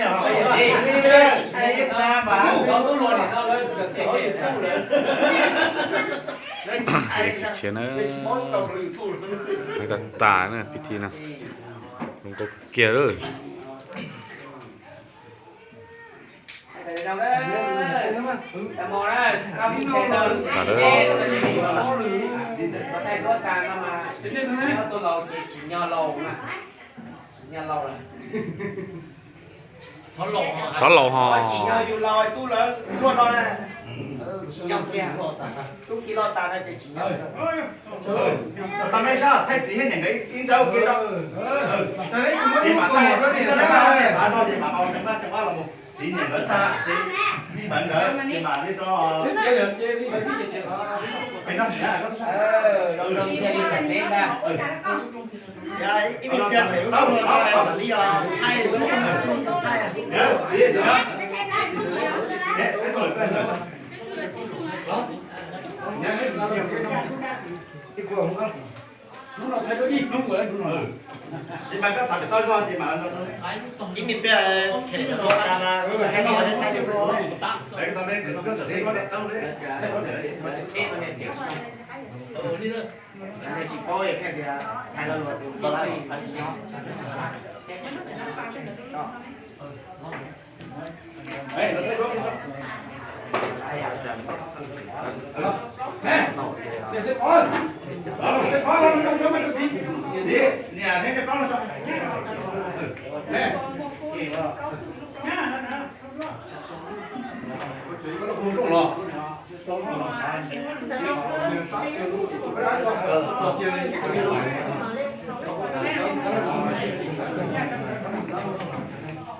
Tsis tshiav na, ko tas na, pib thi no zoo nkauj kiag lawm. Xov laus ho. Tsis yog yus laus tub lawv luaj no na. Tsis yog tiag. Tub khi loj tas no ces tsis yog. Tau mej sab thaij txiv thiab niam nkawd ib nrawb ua ke rau. Ces mam thaij txiv xab nab maj xav no ces mam haus tseem maj tseem maj los mus txiv niam nkawd tag ces ib npawg nkawd ces mam li rau. Peb no ntag.